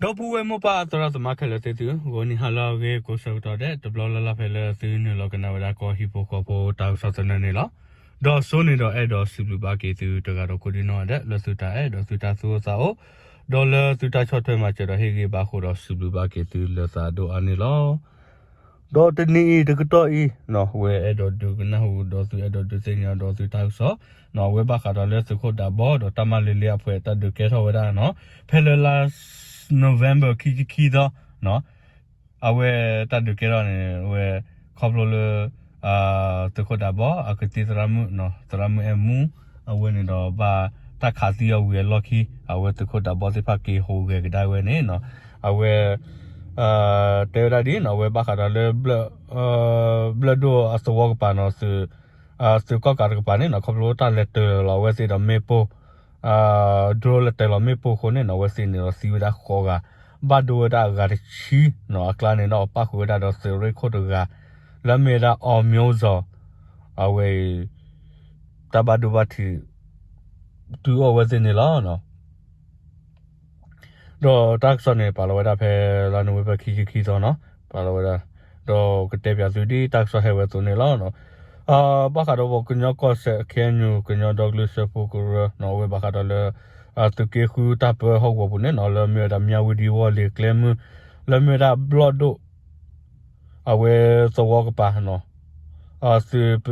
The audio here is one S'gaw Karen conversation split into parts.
ဒီပုၢ်ဝဲၢ်မိၢ်ပၢ်သရၣ်သမါခဲလၢာ်သ့ၣ်သု, ဂီၤနံၤဟါလၢအဂ့ၤကိးဆၢကတီၢ်ဒဲး တဘျီလၢ်လၢ်ဖဲလၢသုနုာ်လီၤကနၣ်ဝဲဒၣ်ကီၢ်ဟံၣ်ဖိဃီဖိတၢ်ကစီၣ်သနၢၣ်န့ၣ်လီၤ. ဒီးစိန့ၣ်ဒီးအဲၣ်ဒိးစံးဘျုးဘၣ်က့ၤသုတဂၤဒီးကိးဒံနီၢ်ဒဲး လၢသုတၢ်အဲၣ်ဒီးသုတၢ်သူၣ်အိၣ်သးအိၣ်, ဒီးလၢသုတၢ်ဆီၣ်ထွဲမၤစၢၤဒီးဟ့ၣ်ဂံၢ်ဘါအဃိဒီးစံးဘျုးဘၣ်က့ၤသုလၢသးဒိၣ်အါန့ၣ်လီၤ. ဒီးတနံၤအံၤတကတီၢ်အံၤ ဝဲအဲၣ်ဒိးဒုးကနၣ်ဟူဒီးသုအဲၣ်ဒိးဒုးသ့ၣ်ညါဒီးသုတၢ်ကစီၣ်, အဝဲဘၣ်ဃးဒီးလၢသုးခိၣ်ဒးဘီဒီးတၢ်မၤလ့လ့အဖှဲးတၢ်ဒုးကဲထီၣ်ဝဲဒၣ်နီၤ, ဖဲလၢလါ November ခံဆံခံသီ အဝဲတၢ်ဒုးကဲထီၣ်န့ၣ် အဝဲခီဖျိလၢ သုးခိၣ်ဒးဘီ အကသံၣ်သရၣ်မုၣ် သရၣ်မုၣ်အဲၣ်မူ အဝဲန့ၣ်ဒီးဘၣ်တၢ်ခးသံအီၤဝံၤအလီၢ်ခံ အဝဲသုးခိၣ်ဒးဘီသ့ၣ်တဖၣ်က့ၤဟူးဂဲၤကဒါဝဲန့ၣ်နီၤ, အဝဲ တဲဝဲဒၣ်ဒ်နီၤ အဝဲဘၣ်ဃးဒီးလၢ ဘျၢၣ်ဒိၣ်အသဝီကပၤနီၤ သုးကီၣ်ကးတကပၤန့ၣ်နီၤ ခီဖျိတၢ်လဲၤတၢၤလီၤအဝဲသ့ၣ်ဒီးမ့ၣ်ပိၢ် drone လဲၤတၢၤလီၤမ့ၣ်ပိၢ်အဃိန့ၣ်နီၤ အဝဲသ့ၣ်န့ၣ်ဒီးသံဝဲဒၣ်ဃိးဂၤ, ဘၣ်ဒိဝဲဒၣ်အဂၤတဆံနီၤ အကျါန့ၣ်ဒီးပၣ်ဃုာ်ဝဲဒၣ်ဒီးသုးရ့ၣ်ခိၣ်တဂၤ လၢအမ့ၢ်ဝဲဒၣ် အီၤမၠိဇီၤ အဝဲအံၤ တၢ်ဘၣ်ဒိဘၣ်ထံး တုၤအီၣ်ဝဲသ့ၣ်န့ၣ်လီၤ. ဒီးတၢ်ကစီၣ်န့ၣ် ပာ်လီၤဝဲဒၣ်ဖဲလါနိၣ်ဝ့ဘၢၣ်ခံဆံခံသီနီၤ, ပာ်လီၤဝဲဒၣ်, ဒီးကတဲပၠးသုဒ်တၢ်ကစီၣ်ဟဲဝဲအသိးန့ၣ်လီၤ. ဘၣ်ဃးဒီးပှၤကညီကီၢ်စဲၣ် KNU ကညီဒီကလုာ်စၢဖှိၣ်ကရၢနီၤ အဝဲဘၣ်ဃးဒီးလၢ သုးက့ဃုတၢ်ပၢဟီၣ်ကဝီၤပူၤန့ၣ်နီၤ လၢမ့ၢ်ဝဲဒၣ်မၠၣ်ဝတံၣ်ဝီၢ်လ့ၤကျဲမုၢ် လၢမ့ၢ်ဝဲဒၣ်ဘျီၣ်ဒိၣ် အဝဲသဝီကပၤနီၤ သုး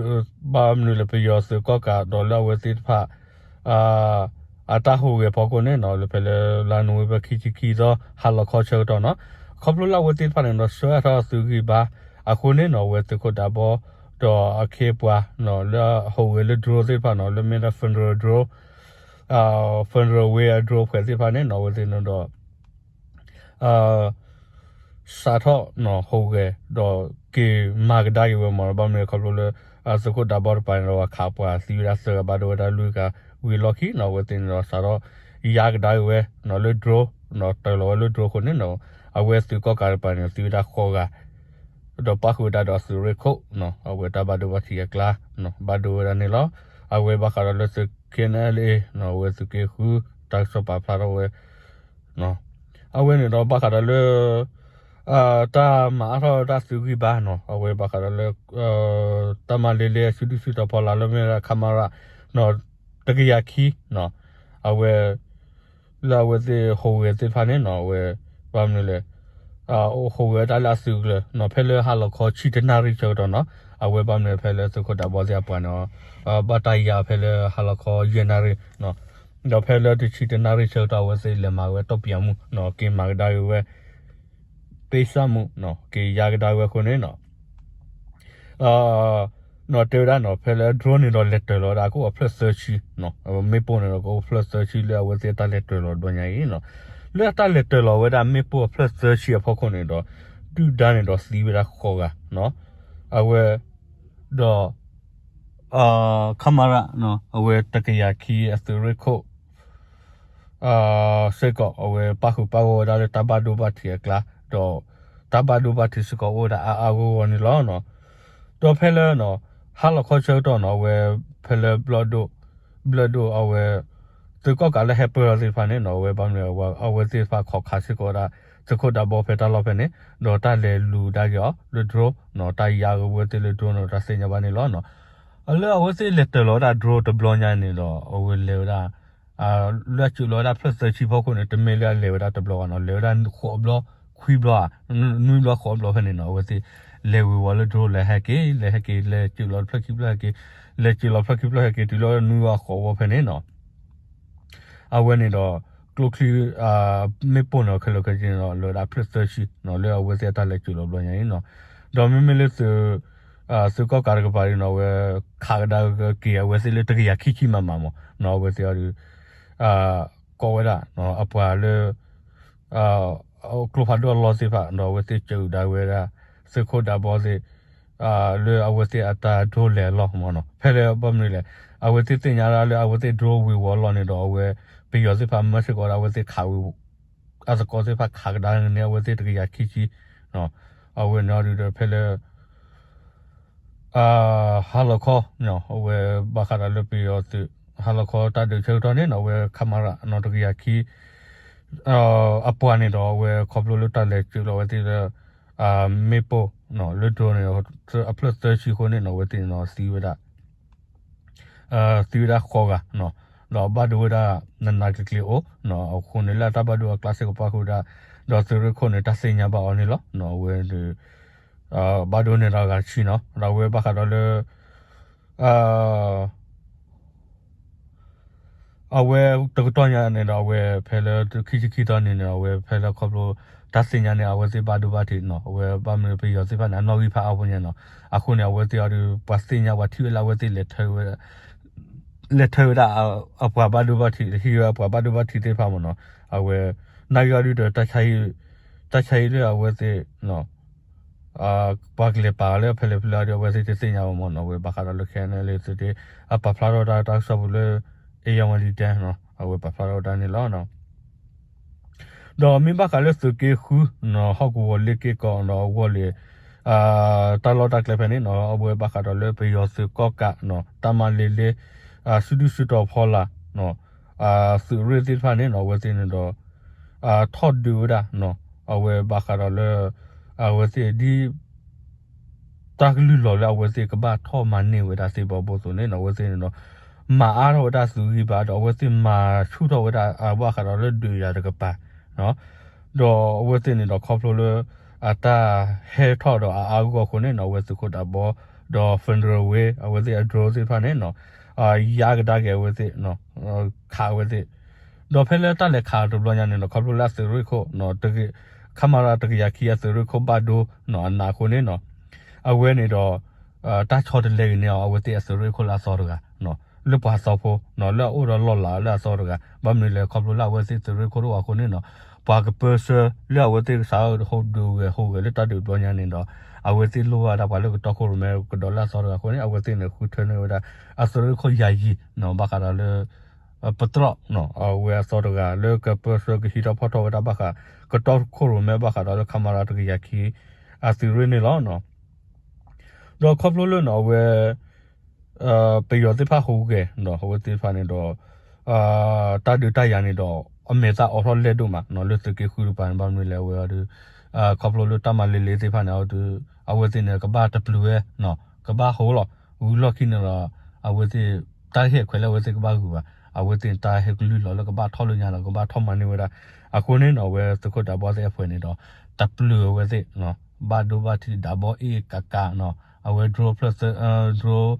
ဘၣ်မနုၤလဲၣ် ပယီၤသုးကီၣ်ကးဒီးလၢအဝဲသ့ၣ်တဖၣ် အတၢ်ဟူးဂဲၤဖီခိၣ်န့ၣ်နီၤ လၢဖဲလၢလါနိၣ်ဝ့ဘၢၣ်ခံဆံခံသီ ဟါလီၤခီဆၢကတီၢ်နီၤ ခီဖျိလၢအဝဲသ့ၣ်တဖၣ်န့ၣ်ဒီး ဆှၢအါထီၣ်အသုးဂံၢ်ဘါအဃိန့ၣ်နီၤ အဝဲသုးခိၣ်ဒးဘီ ဒီးအခ့အပှၤနီၤ လၢအဟူးဂဲၤလၢ drone သ့ၣ်တဖၣ်နီၤ လၢမ့ၢ်ဒၣ် federal drone federal ဝ့ အ drone ဖှဲးသ့ၣ်တဖၣ်န့ၣ်နီၤ အဝဲသ့ၣ်န့ၣ်ဒီး စးထီၣ်နီၤ ဟူးဂဲၤ ဒီးက့ၤမၤကဒါက့ၤဝဲမ့ၢ်နီၤ ဘၣ်မနုၤလဲၣ်ခီဖျိလၢ သုးခိၣ်ဒးဘီတကပၤန့ၣ်ဒီး ပှၤခးပှၤသံဝဲဒၣ်သၢဂၤ ဘၣ်ဒိဝဲဒၣ်လွံၢ်ဂၤ ဝံၤအလီၢ်ခံနီၤ အဝဲသ့ၣ်န့ၣ်ဒီး စးထီၣ်ယါကဒါက့ၤဝဲနီၤ လၢ drone နီၤ တၢၤလီၤဝဲလၢ drone အဃိန့ၣ်နီၤ အဝဲသုးကီၣ်ကးတကပၤန့ၣ် သံဝဲဒၣ်ဃိးဂၤ ဒီးပၣ်ဃုာ်ဝဲဒၣ်ဒီးသုးရ့ၣ်ခိၣ်နီၤ အဝဲတၢ်ဘၣ်ဒိဘၣ်ထံးအကျါ ဘၣ်ဒိဝဲဒၣ်န့ၣ်လီၤ. အဝဲဘၣ်ဃးဒီးလၢသုး KNLA နီၤ အဝဲသုးက့ဃု တၢ်ကစီၣ်ပာ်ဖျါထီၣ်ဝဲ အဝဲန့ၣ်ဒီးဘၣ်ဃးဒီးလၢ တၢ်မၤအါထီၣ်တၢ်သုးဂံၢ်ဘါနီၤ အဝဲဘၣ်ဃးဒီးလၢ တၢ်မၤလ့လ့အစုဒုၣ်စုတီၤဖီလာ်လၢမ့ၢ်ဝဲဒၣ် camera နီၤ တကယၤခံနီၤ အဝဲ လၢအဝဲသ့ၣ်ဟူးဂဲၤသ့ၣ်တဖၣ်န့ၣ်နီၤ အဝဲ ဘၣ်မနုၤလဲၣ် ဟူးဂဲၤဝဲဒၣ်လၢအသုးကလၢၤနီၤ ဖဲလၢဟါလီၤခီဆံတနၣ်ရံၣ်ဆၢကတီၢ်နီၤ အဝဲဘၣ်မနုၤဖဲလၢသုးခိၣ်ဒးဘီသ့ၣ်အပှၤန့ၣ် ဘၣ်တၢ်ယါဖဲလၢဟါလီၤခီယဲၢ်နၣ်ရံၣ်နီၤ ဒီးဖဲလၢတဆံတနၣ်ရံၣ်ဆၢကတီၢ် အဝဲသ့ၣ်လဲၤမၤဝဲတီၢ်ပၠးမူနီၤ က့ၤမၤကဒါက့ၤဝဲ ပ့ၢ်စၢ်မူနီၤ က့ၤယါကဒါက့ၤဝဲအဃိန့ၣ်နီၤ နီၤတဲဝဲဒၣ်နီၤ ဖဲလၢ drone န့ၣ်ဒီးလဲၤတၢၤလီၤဝဲဒၣ် ကအိၣ်အဖျၢၣ်သၢဆံနီၤ မ့ၣ်ပိၢ်န့ၣ်ဒီးကအိၣ်ဖျၢၣ်သၢဆံလၢအဝဲသ့ၣ်အတၢ်လဲၤတၢၤလီၤတဘျီညါအံၤနီၤ လၢအတၢ်လဲၤတၢၤလီၤဝဲဒၣ်မ့ၣ်ပိၢ်အဖျၢၣ်သၢဆံအဖီခိၣ်န့ၣ်ဒီး ဒုၣ်ဒါန့ၣ်ဒီးသံဝဲဒၣ်ဃိးဂၤနီၤ အဝဲ ဒီး camera နီၤ အဝဲတကယၤခံအသုးရ့ၣ်ခိၣ် စ့ၢ်ကီး အဝဲပၣ်ဃုာ်ပၣ်ဂီၢ်ဝဲဒၣ်လၢတၢ်ဘၣ်ဒိဘၣ်ထံးအကျါ ဒီးတၢ်ဘၣ်ဒိဘၣ်ထံးစ့ၢ်ကီးအိၣ်ဝဲဒၣ်အါအါဂီၢ်ဂီၢ်န့ၣ်လီၤ. ဒီးဖဲလၢ ဟါလီၤခီဆၢကတီၢ်နီၤ အဝဲဖဲလၢဘျီၣ်ဒိၣ် ဘျီၣ်ဒိၣ်အဝဲ သုးကီၣ်ကးလၢဟဲပၢၢ်ထီၣ်သ့ၣ်တဖၣ်န့ၣ်နီၤ အဝဲဘၣ်မနုၤ အဝဲသ့ၣ်တဖၣ်ခိးခးစ့ၢ်ကီးဝဲဒၣ် သုးခိၣ်ဒးဘီဖဲတၢ်လီၢ်ဖဲန့ၣ် ဒီးတၢ်လဲၤလူၤဒါက့ၤအီၤလၢ drone နီၤ တၢ်ယါက့ၤဝဲသ့ၣ်လၢ drone နီၤ တၢ်သ့ၣ်ညါဘၣ်န့ၣ်လီၤ. လၢအဝဲသ့ၣ်လဲၤတၢၤလီၤဝဲဒၣ် drone တဘျီညါန့ၣ်ဒီး အဝဲလဲၤဝဲဒၣ် လၢအစၢၤလီၤဝဲဒၣ်ဖျၢၣ်သၢဆံဖီခိၣ်န့ၣ် တမ့ၢ်လၢအလဲၤဝဲဒၣ်တဘျီဘၣ်နီၤ လဲၤဝဲဒၣ်ဃိးဘျီ ခွံဘျီဧါ နွံဘျီဃိးဘျီဖဲန့ၣ်နီၤ အဝဲသ့ၣ်လဲၤဝ့ၤဝီၤလၢ drone လဲၤဟဲက့ၤ လဲၤဟဲက့ၤ လဲၤစၢၤလီၤတဖျၢၣ်ခံဖျၢၣ်ဟဲက့ၤ လဲၤစၢၤလီၤဖျၢၣ်ခံဖျၢၣ်ဟဲက့ၤ တုၤလၢနွံဘျီဃိးဘျီဖဲန့ၣ်နီၤ အဝဲန့ၣ်ဒီး ကျိချံ မ့ၣ်ပိၢ်န့ၣ် ခဲလၢာ်ခဲဆ့န့ၣ်ဒီး လဲၤဝဲဒၣ်ဖျၢၣ်သၢဆံနီၤ လၢအဝဲသ့ၣ်အတၢ်လဲၤစၢၤလီၤဘျီညါအံၤနီၤ ဒီးမ့မ့ၢ်လၢသုး သုးကီၣ်ကးတကပၤဒ်နီၤ အဝဲ ခးကဒါက့ၤအဝဲသ့ၣ်လၢတကယၤခံဆံမးမးမးနီၤ အဝဲသ့ၣ်အီၤဒီး ကိးဝဲဒၣ် အပှၤလၢ ကျိဖးဒိၣ်အလီၢ်သ့ၣ်တဖၣ်ဒီး အဝဲသ့ၣ်စၢၤကဒါဝဲဒၣ် သုးခိၣ်ဒးဘီသ့ၣ် လၢအဝဲသ့ၣ်အတၢ် drone လဲၤအလီၢ်မးနီၤ ဖဲလၢဘၣ်မနုၤလဲၣ် အဝဲသ့ၣ်သ့ၣ်ညါဒၣ်လၢအဝဲသ့ၣ် drone ဝ့ၤဝီၤအလီၢ်န့ၣ်ဒီး အဝဲ ပယီၤသ့ၣ်တဖၣ်မၢစ့ၢ်ကီးဝဲဒၣ် အဝဲသ့ၣ်ခးဝ့ၤ အသကိးသ့ၣ်တဖၣ်ခးကဒါက့ၤန့ၢ် အဝဲသ့ၣ်တကယၤခံဆံ အဝဲန့ၣ်အီၤဒီးဖဲလၢ ဟါလီၤခီ အဝဲဘၣ်ဃးဒီးလၢပယီၤသုး ဟါလီၤခီတၢ်ဒုးဆၢကတီၢ်န့ၣ်နီၤ အဝဲ camera နီၤ တကယၤခံ အပှၤန့ၣ်ဒီး အဝဲခီဖျိလၢတၢ်လဲၤစၢလီၤဝဲသ့ၣ်လၢ မ့ၣ်ပိၢ် လၢ drone န့ၣ် အဖျၢၣ်သၢဆံအဃိန့ၣ်နီၤ အဝဲသ့ၣ်န့ၣ်ဒီးသံဝဲဒၣ် သံဝဲဒၣ်ဃိးဂၤ, ဒီးဘၣ်ဒိဝဲဒၣ်နးနးကျံၤကျံၤအိၣ်, အဃိန့ၣ်လၢအတၢ်ဘၣ်ဒိအကျါစ့ၢ်ကီးပၣ်ဃုာ်ဝဲဒၣ်, ဒီးသုးရ့ၣ်ခိၣ်န့ၣ် တၢ်သ့ၣ်ညါဘၣ်အီၤန့ၣ်လီၤ. အဝဲ ဘၣ်ဒိန့ၣ်ဒီးအဂၤတဆံနီၤ, ဒီးအဝဲဘၣ်ဃးဒီးလၢ အဝဲတကတီၢ်ညါန့ၣ်ဒီး အဝဲဖဲလၢခံဆံခံသီန့ၣ်န့ၣ် အဝဲဖဲလၢခီဖျိ တၢ်သ့ၣ်ညါန့ၣ် အဝဲသ့ၣ်ဘၣ်ဒိဘၣ်ထံးနီၤ, အဝဲဘၣ်မနုၤပယီၤသ့ၣ်တဖၣ်န့ၣ် အနီၣ်ဂံၢ်ဖးအါဖိညါနီၤ, အဃိန့ၣ် အဝဲသ့ၣ်အီၤဒီး ပှၤသ့ၣ်ညါပှၤထံၣ်ဝဲလၢအဝဲသ့ၣ် လဲၤထၢဝဲဒၣ် အပှၤဘၣ်ဒိဘၣ်ထံး ဟံးဝဲအပှၤဘၣ်ဒိဘၣ်ထံးသ့ၣ်တဖၣ်မ့ၢ်နီၤ, အဝဲ နာ်ဂ့ၤအီၤဒုဒီး တၢ်ဆါဟံၣ်လၢအဝဲသ့ၣ် ပှၤကလဲၤပာ်အီၤလၢဖဲလဲၣ်ဖဲလဲၣ်အီၤဒီး အဝဲသ့ၣ်တသ့ၣ်ညါဘၣ်မ့ၢ်နီၤ, အဝဲဘၣ်ဃးဒီးလၢ ခဲအံၤန့ၣ် လၢသုးက့ အပာ်ဖျါထီၣ်ဝဲဒၣ်တၢ်ကစီၣ်ပူၤလၢ အ့ၣ်ယၣ်ဝါလံတဲ အဝဲပာ်ဖျါထီၣ်ဝဲဒၣ်န့ၣ်လီၤ. ဒီးမ့ၢ်ဘၣ်ဃးလၢသုးက့ဃုနီၤ ဟီၣ်ကဝီၤလ့ၣ်က့ၢ်ကီဒီးအဂီၢ်လံ တၢ်လီၢ်တၢ်ကျဲဖဲန့ၣ်နီၤ အဝဲဘၣ်ဃးဒီးလၢပယီၤသုးကီၣ်ကးနီၤ တၢ်မၤလ့လ့ စုဒုၣ်စုတီၤဖီလာ် သုးရ့ၣ်သ့ၣ်တဖၣ်န့ၣ်နီၤ အဝဲသ့ၣ်န့ၣ်ဒီး ထီၣ်ဒုးဝဲဒၣ် အဝဲဘၣ်ဃးဒီးလၢ အဝဲသ့ၣ်ဒ် တၢ်ကလုၢ်လီၤလၢအဝဲသ့ၣ်ကဘၣ်ထီၣ်မၤန့ၢ်ဝဲဒၣ်သ့ၣ်ဘီဘိၣ်သိးန့ၣ်နီၤ အဝဲသ့ၣ်န့ၣ်ဒီး မၤအါထီၣ်ဝဲဒၣ်သုးဂံၢ်ဘါဒီး အဝဲသ့ၣ်မၤဆူၣ်ထီၣ်ဝဲဒၣ် ဘၣ်ဃးဒီးလၢဒုးယၤတကပၤ ဒီးအဝဲသ့ၣ်န့ၣ်ဒီးခီဖျိလၢ အတၢ်ဟဲထီၣ်ဒီးအအါဂီၢ်အဃိန့ၣ်နီၤ အဝဲသုးခိၣ်ဒးဘီ ဒီး Federal Wing အဝဲသ့ၣ်အ drone သ့ၣ်တဖၣ်န့ၣ်နီၤ ယါကဒါက့ၤအဝဲသ့ၣ် ခးအဝဲသ့ၣ် ဒီးဖဲလၢတၢ်လဲၤခးတဘျီညါန့ၣ်ဒီး ခီဖျိလၢအသုးရ့ၣ်ခိၣ် ခမရ တကယၤခံအသုးရ့ၣ်ခိၣ်ဘၣ်ဒိ အနးအဃိန့ၣ်နီၤ အဝဲန့ၣ်ဒီး တၢ်ဆီတလဲက့ၤန့ၢ်အီၤ အဝဲသ့ၣ်အသုးရ့ၣ်ခိၣ်လၢအသီတဂၤ လၢပှၤသီဖိ လၢအအိၣ်ဒီးလီၢ်လၤလၢအသီတဂၤ ဘၣ်မနုၤလဲၣ် ခီဖျိလၢအဝဲသ့ၣ်သုးရ့ၣ်ခိၣ်တအိၣ်အဃိန့ၣ်နီၤ ပှၤကပၢဆှၢလၢအဝဲသ့ၣ်ကစးဟိဒုးဂဲၤဟိဂဲၤလၢတၢ်ဒုးတဘျီညါန့ၣ်ဒီး အဝဲသ့ၣ်လိၣ်ဘၣ်ဒၣ်ပှၤလၢကတီခိၣ်ရိၣ်မဲကဒီးလၢအသီတဂၤအဃိန့ၣ် အဝဲသ့ၣ်န့ၣ်ဃုထၢန့ၢ်ဝဲဒၣ် အသုးရ့ၣ်ခိၣ်ယၤယံၤ ဘၣ်ဃးဒီးလၢ ပတြီၣ် အဝဲအသီတဂၤလၢကပၢဆှၢကဟံးထီၣ်ဖီၣ်ထီၣ်ဝဲဒၣ်ဘၣ်ဃး ကတီခိၣ်ရိၣ်မဲဘၣ်ဃးဒီးလၢ ခမရ တကယၤခံ အသုးရ့ၣ်န့ၣ်လီၤ. ဒီးခီဖျိလၢနီၤ အဝဲ ပယီၤသ့ၣ်တဖၣ်ဟူးဂဲၤဒီး အဝဲသ့ၣ်တဖၣ်န့ၣ်ဒီး တၢ်ဒုးတၢ်ယၤန့ၣ်ဒီး အမဲာ်သၣ်အိးထီၣ်လဲၢ်ဒိၣ်မး လၢသုးက့ဃုတကပၤန့ၣ် ဘၣ်မနုၤလဲၣ် အဝဲအီၤဒီး ခီဖျိလၢတၢ်မၤလ့လ့သ့ၣ်တဖၣ်န့ၣ် အဝဲသ့ၣ်န့ၣ် ကဘၣ်တပျုာ်ဝဲ ကဘၣ်ဟူးလီၤ ဝံၤလီၢ်ခံန့ၣ်ဒီး အဝဲသ့ၣ် တၢ်ဟ့ၣ်ခွဲးလၢအဝဲသ့ၣ်ကဘၣ်ဂုာ်ဘၣ် အဝဲသ့ၣ်န့ၣ် တၢ်ဟဲကလုၢ်လီၤလၢကဘၣ်ထီၣ်လၢညါဒီး ကဘၣ်ထီၣ်မၤန့ၢ်ဝဲဒၣ် အဃိန့ၣ်နီၤ အဝဲသုးခိၣ်ဒးဘီသ့ၣ်အဖှဲးန့ၣ်ဒီး တပျုာ်အဝဲသ့ၣ် ဘၣ်ဒိဘၣ်ထံးဒးဘီအ့ၣ်ကးကးနီၤ အဝဲ drone ဖျၢၣ်သၢ drone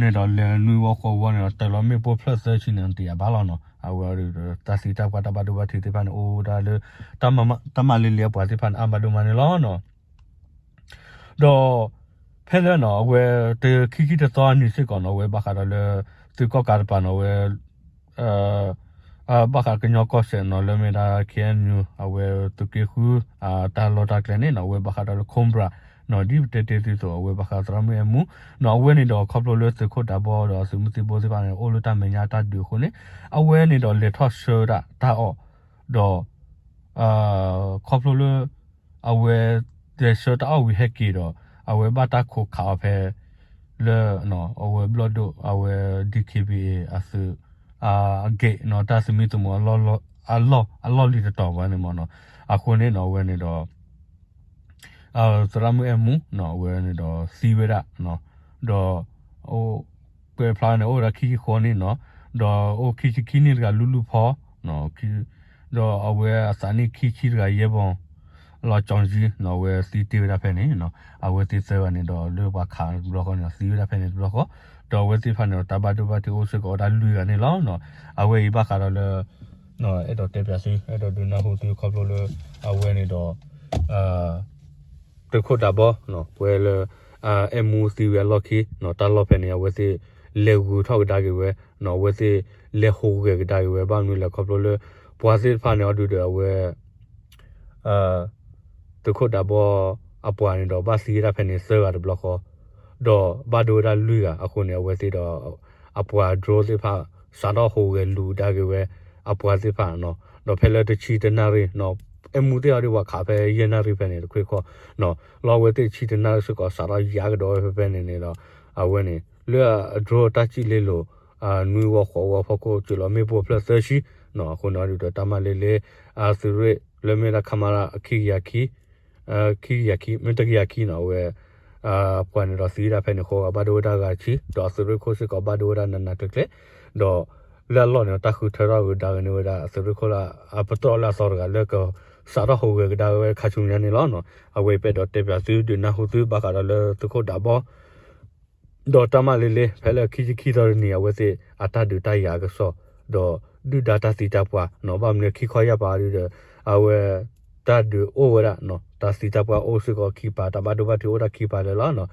န့ၣ်ဒီးလဲၤနွံဝီဃိးဝီန့ၣ်ဒီး တၢ်လီၤမ့ၣ်ပိၢ်ဖျၢၣ်သၢဆံန့ၣ် တယာ်ဘၣ်လီၤနီၤ အဝဲ တၢ်သံတၢ်ပှၢ်တၢ်ဘၣ်ဒိဘၣ်ထံးသ့ၣ်တဖၣ်န့ၣ် အိၣ်ဝဲဒၣ်လၢ တၢ်မၤလ့လ့အပှၤသ့ၣ်တဖၣ်န့ၣ် အါမးဒိၣ်မးန့ၣ်လီၤနီၤ ဒီး ဖဲလၢနီၤ အဝဲ တခံဆံတသီအနံၤစ့ၢ်ကီးနီၤ အဝဲဘၣ်ဃးဒီးလၢ သုးကီၣ်ကးတကပၤနီၤ အဝဲ ဘၣ်ဃးကညီကီၢ်စဲၣ်နီၤ လၢမ့ၢ်ဒၣ် ခ့ၣ်အဲၣ်ယူၣ် အဝဲသုးက့ဃု တၢ်လီၢ်တၢ်ကျဲန့ၣ်နီၤ အဝဲဘၣ်ဃးဒီးလၢ Cobra နီၤ ဒ်ပတဲတ့ၢ်သုသိး အဝဲဘၣ်ဃးသရၣ်မုၣ်အဲၣ်မူ နီၤ အဝဲန့ၣ်ဒီးခီဖျိလၢသုးခိၣ်ဒးဘီဒီးသုးမုၢ်သံၣ်ဘိသ့ၣ်တဖၣ်န့ၣ် အိၣ်လၢတၢ်မဲာ်ညါတၢ်ဒုးအဃိန့ၣ် အဝဲန့ၣ်ဒီးလဲၤထီၣ်ဆှၢဝဲဒၣ်တၢ်အီၣ် ဒီး ခီဖျိလၢ အဝဲ လဲၤဆှၢတၢ်အီၣ်ဝံၤဟဲက့ၤဒီး အဝဲဘၣ်တၢ်ခိးခးအီၤဖဲ လၢ အဝဲဘျီၣ်ဒိၣ် အဝဲ DKBA အသုး အ gate နီၤ တၢ်သမံသမိး အလီၢ် အလီၢ်လံၤတတီၤဝဲန့ၣ်မ့ၢ်နီၤ အဃိန့ၣ်နီၤ အဝဲန့ၣ်ဒီး သရၣ်မုၣ်အဲၣ်မူနီၤ အဝဲန့ၣ်ဒီးသံဝဲဒၣ် ဒီး အိၣ် ကွဲးဖျါန့ၣ် အိၣ်ဝဲဒၣ်ခံဆံဃိးနံၣ်နီၤ ဒီးအိၣ်ခံဆံခံနံၣ်တဂၤလူၤလူၤဖီ ဒီးအဝဲအသးနံၣ်ခံဆံတဂၤယဲၢ်ဘီ လီၤကၠီၤကၠံနီၤ အဝဲသံတ့ၢ်ဝဲဒၣ်ဖဲန့ၣ် အဝဲသ့ၣ်သၢဂၤန့ၣ်ဒီးလၢပှၤခးတဘျီဃီန့ၣ် သံဝဲဒၣ်ဖဲန့ၣ်တဘျီဃီ ဒီးအဝဲသ့ၣ်တဖၣ်န့ၣ်ဒီး တၢ်ဘၣ်ဒိဘၣ်ထံးအိၣ်စ့ၢ်ကီးဝဲဒၣ်လွံၢ်ဂၤန့ၣ်လီၤ. အဝဲအံၤဘၣ်ဃးဒီးလၢ အဲၣ်ဒိးတဲပၠးသု အဲၣ်ဒိးဒုးနၢ်ဟူသုခီဖျိလၢ အဝဲန့ၣ်ဒီး သုးခိၣ်ဒးဘီ ပဝဲလၢ အဲၣ်မူသံဝဲအလီၢ်ခံ တၢ်လီၢ်ဖဲန့ၣ် အဝဲသ့ၣ်လဲၤဂုာ်ထီၣ်ကဒါက့ၤဝဲ အဝဲသ့ၣ်လဲၤဟူးဂဲၤကဒါက့ၤဝဲ ဘၣ်မနုၤလဲၣ်ခီဖျိလၢ ပှၤသ့ၣ်တဖၣ်န့ၣ်အီၤဒုးဒီးအဝဲ သုးခိၣ်ဒးဘီ အပှၤန့ၣ်ဒီးဘၣ်သံဝဲဒၣ်ဖဲန့ၣ်သၢဂၤတဘျီဃီ ဒီးဘၣ်ဒိဝဲဒၣ်လွံၢ်ဂၤအဃိန့ၣ် အဝဲသ့ၣ်ဒီး အပှၤ drone သ့ၣ်တဖၣ် စးထီၣ်ဟူးဂဲၤလူၤကဒါက့ၤဝဲ အပှၤသ့ၣ်တဖၣ် ဒီးဖဲလၢတဆံတနၣ်ရံၣ် အဲၣ်မူသ့ၣ်အီၤဒုးပှၤခးဖဲယဲၢ်နၣ်ရံၣ်ဖဲန့ၣ်တခွ့ၣ်ခီ လီၤအဝဲသ့ၣ်တဆံတနၣ်ရံၣ်စ့ၢ်ကီး စးထီၣ်ယါကဒီးဝဲဖဲဖဲန့ၣ်န့ၣ်ဒီး အဝဲန့ၣ် လၢအ drone တၢ်စံၣ်လ့လိာ် နွံဝီဃိးဝီဖီခိၣ် စၢၤလီၤမ့ၣ်ပိၢ်ဖျၢၣ်သၢဆံ အဃိန့ၣ်အီၤဒုးဒီးတၢ်မၤလ့လ့ အသုးရ့ၣ်လၢမ့ၢ်ဝဲဒၣ် ခမရ ခံကယၤခံ ခံကယၤခံ မ့ၢ်တကယၤခံနီၤ အဝဲ ပှၤန့ၣ်ဒီးသံဝဲဒၣ်ဖဲန့ၣ်ဃိဂၤ ဘၣ်ဒိဝဲဒၣ်ဂၤဆံ ဒီးအသုးရ့ၣ်ခိၣ်စ့ၢ်ကီးဘၣ်ဒိဝဲဒၣ်နးနးကျဲၤကျဲၤ ဒီးလၢအလီၢ်န့ၣ် တၢ်ဃုထၢထီၣ်ကဒါက့ၤန့ၢ်ဝဲဒၣ်အသုးရ့ၣ်ခိၣ်လၢအပတြၢၢ်လၢအသီတဂၤလၢကစးထီၣ်ဟူးဂဲၤကဒါဝဲခါဆူညါန့ၣ်လီၤ. အဝဲအံၤပအဲၣ်ဒိးတဲပၠးသုဒုးနၢ်ဟူသုဘၣ်ဃးဒီးလၢသုးခိၣ်ဒးဘီ ဒီးတၢ်မၤလ့လ့ ဖဲလၢခံဆံခံသီတနံၤ အဝဲသ့ၣ်အတၢ်ဒုးတၢ်ယၤအကစီၣ် ဒီးဒုၣ်ဒါတၢ်သံတၢ်ပှၢ်နီၤ ဘၣ်မနုၤခံခီယၢ်ပၤဒုဒီး အဝဲ တၢ်ဒုးအိၣ်ဝဲဒၣ်နီၤ တၢ်သံတၢ်ပှၢ်အိၣ်စ့ၢ်ကီးခံပၤ တၢ်ဘၣ်ဒိဘၣ်ထံးအိၣ်ဒၣ်ခံပၤလၢာ်လီၤနီၤ.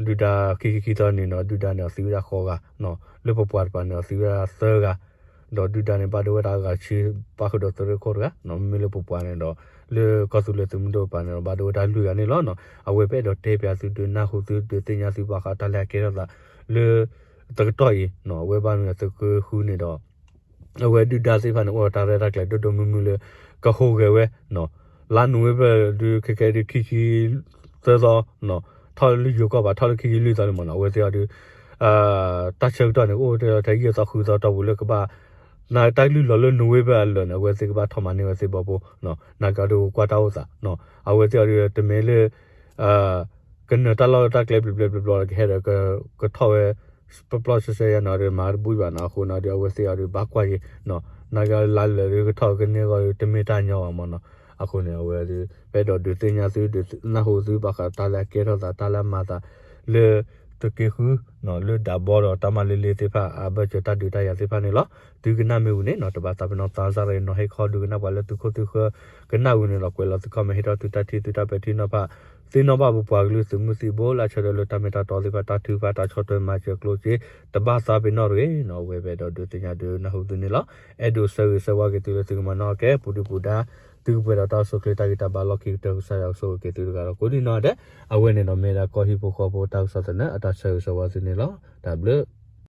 ဒုၣ်ဒါခံဆံခံသီတနံၤနီၤ ဒုၣ်ဒါန့ၣ်အသံဝဲဒၣ်ဃိးဂၤနီၤ လၢပပှၤတပၤန့ၣ်အသံဝဲဒၣ်သၢဂၤ ဒီးဒုၣ်ဒါန့ၣ် ဘၣ်ဒိဝဲဒၣ်အဂၤဆံ ပၣ်ဃုာ်ဒီးသုးရ့ၣ်ခိၣ်တဂၤနီၤ မ့မ့ၢ်လၢပပှၤန့ၣ်ဒီး လၢကီၢ်သူလ့ၤသုးမုၢ်ဒိၣ်တပၤန့ၣ်ဒီး ဘၣ်ဒိဝဲဒၣ်လွံၢ်ဂၤန့ၣ်လီၤနီၤ. အဝဲပအဲၣ်ဒိးတဲပၠးသုဒုးနၢ်ဟူသုဒုးသ့ၣ်ညါသုဘၣ်ဃးတၢ်လၢအကဲထီၣ်သး လၢ တကတီၢ်အံၤနီၤ အဝဲဘၣ်မနုၤသုးက့ဃုန့ၣ်ဒီး အဝဲဒုၣ်ဒါသ့ၣ်တဖၣ်န့ၣ် အိၣ်ဒီးတၢ်ရဲၣ်တၢ်ကျဲၤဒိၣ်ဒိၣ်မုၢ်မုၢ်လၢ ကဟူးဂဲၤဝဲနီၤ လါနိၣ်ဝ့ဘၢၣ်ဒုးခဲကဲဒုးခံဆံသၢသီနီၤ ထီၣ်လၢယိၤကီၢ်ဘၣ် ထီၣ်လၢခံဆံလွံၢ်သီန့ၣ်မ့ၢ်နီၤ အဝဲသ့ၣ်အီၤဒုး တၢ်ဆၢကတီၢ်န့ၣ် အိၣ်ထဲထဲယဲၢ်သီဃုသီတီၢ်ပူၤလၢကဘၣ် နတၢ်ကလုၢ်လီၤလၢနိၣ်ဝ့ဘၢၣ်အလၢာ်န့ၣ် အဝဲသ့ၣ်ကဘၣ်ထီၣ်မၤန့ၢ်ဝဲသ့ၣ်ဘီဖိနီၤ နာ်က့အီၤဒုးကကွၢ်တၢ်အိၣ်သးနီၤ အဝဲသ့ၣ်အီၤဒုးတမ့ၢ်လၢ ကနၢၤတၢ်လီၢ်တၢ်ကျဲဘျီဘျီဘျီဘျီ ကဟဲဒီး ကထီၣ်ဝဲ ပျီပျီဆှဲဆှဲယါနီၤဒီး မၤတဘူၣ်ဘၣ်နီၤ အဃိနီၤဒီး အဝဲသ့ၣ်အီၤဒုးဘၣ်ကွၢ်က့ၤနီၤ နာ်က့အီၤလါလၢာ်ဒုးကထီၣ်ကန့ၢ်အဂီၢ်ဒုး တမ့ၢ်တၢ်ညီဘၣ်မ့ၢ်နီၤ အဃိန့ၣ် အဝဲဒုး ပအဲၣ်ဒိးဒုးသ့ၣ်ညါသု ဒုးနၢ်ဟူသုဘၣ်ဃးတၢ်လၢအကဲထီၣ်သး တၢ်လၢအမၤသး လၢ သုးက့ဃုနီၤ လၢဒးဘီဒီးတၢ်မၤလ့လ့သ့ၣ်တဖၣ် အဘၢၣ်စၢၤတၢ်ဒုးတၢ်ယၤသ့ၣ်တဖၣ်န့ၣ်လီၤ. သုကနၣ်မ့ၢ်ဝံၤန့ၣ်နီၤ တဘၣ်သးပ့ၤနီၣ်သးစၢ်ရ့ၣ်နီၤ ဟ့ၣ်ခီဒုးကနၣ်ပှၤလၢသုခိၣ်သုဃၢၤ ကနၣ်ဝံၤန့ၣ်ဒီး ကွဲးလီၤသု comment ဟ့ၣ်ထီၣ်သုတၢ်ထံၣ်သုတၢ်ပဲာ်ထံနီၤဖး သ့ၣ်နီၣ်ဘၣ်ပပှၤကလုာ်သုးမုၢ်သံၣ်ဘိ လၢအဆၢထၢၣ်လၢတၢ်မ့ၢ်တၢ်တီသ့ၣ်တဖၣ် တၢ်ထုကဖၣ်တၢ်ဆီၣ်ထွဲမၤစၢၤကျိၣ်စ့ တဘၣ်သးပ့ၤနီၣ်တဂ့ၤနီၤ အဝဲပအဲၣ်ဒိးဒုးသ့ၣ်ညါဒုးနၢ်ဟူသုန့ၣ်လီၤ. အဲၣ်ဒိးဆၢဂ့ၤဆၢဝါက့ၤသုလၢသုကမၤနီၣ်ကဲ ပူၤဒုပူၤဒါ သုကပှဲၤဒီးတၢ်အိၣ်ဆူၣ်အိၣ်ချ့တၢ်ဂံၢ်တၢ်ဘါလီၢ်ခံကတၢၢ် ကစၢ်ယွၤကဆိၣ်ဂ့ၤက့ၤသုတဂၤဒီးကိးဒံနီၢ်ဒဲး အဝဲန့ၣ်ဒီးမ့ၢ်ဒၣ်ကီၢ်ဟံၣ်ဖိဃီဖိတၢ်ကစီၣ်သနၢၣ် အတၢ်ဆၢဂ့ၤဆၢဝါသုန့ၣ်လီၤ. တၢ်ဘျုး